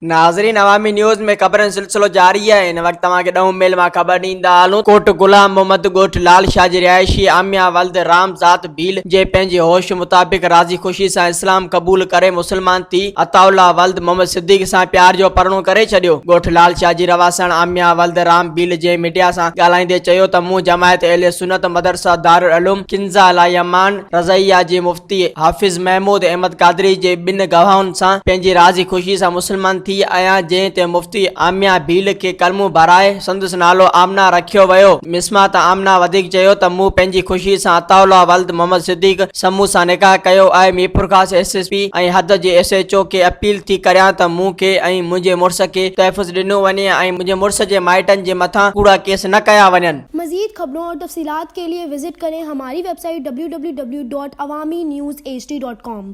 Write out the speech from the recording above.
ناظرين عوامي نيوز ۾ خبرن سلسلو جاري آهي هن وقت توهان کي ڏهون ميل مان خبر ڏيندا هلون ڪوٽ غلام محمد ڳوٺ لال شاهه جي رهائشي عاميه ولد رام ذات ڀيل جي پنهنجي هوش مطابق راضي خوشي سان اسلام قبول ڪري مسلمان ٿي عطاء الله ولد محمد صديق سان پيار جو پرڻو ڪري ڇڏيو. ڳوٺ لال شاهه جي رهواسڻ عاميه ولد رام ڀيل جنهن ميڊيا سان ڳالهائيندي چيو ته مون جماعت اهل سنت مدرسه دارالعلوم ڪنزه الايمان رضائيه جي مفتي حافظ محمود احمد قادري جي ٻن گواهن سان پنهنجي راضي خوشي سان مسلمان ٿي آهيان جنهن تي مفتي آمنه ڀيل کي ڪلمو ڀرائي سندس نالو آمنه رکيو ويو. مسمات آمنه وڌيڪ چيو ته مون پنهنجي خوشي سان عطاء الله ولد محمد صديق سمون سان نڪاح ڪيو آهي ميرپورخاص ايس ايس پي ۽ حد جي ايس ايڇ او کي اپيل ٿي ڪريان ته مون کي ۽ منهنجي مڙس کي تحفظ ڏنو وڃي ۽ منهنجي مڙس جي مائٽن جي مٿان ڪوڙا ڪيس نه ڪيا وڃن. مزيد خبرون اور تفصيلات کے لئے وزٽ ڪرين ھماري web site www.awamiNewsHD.com.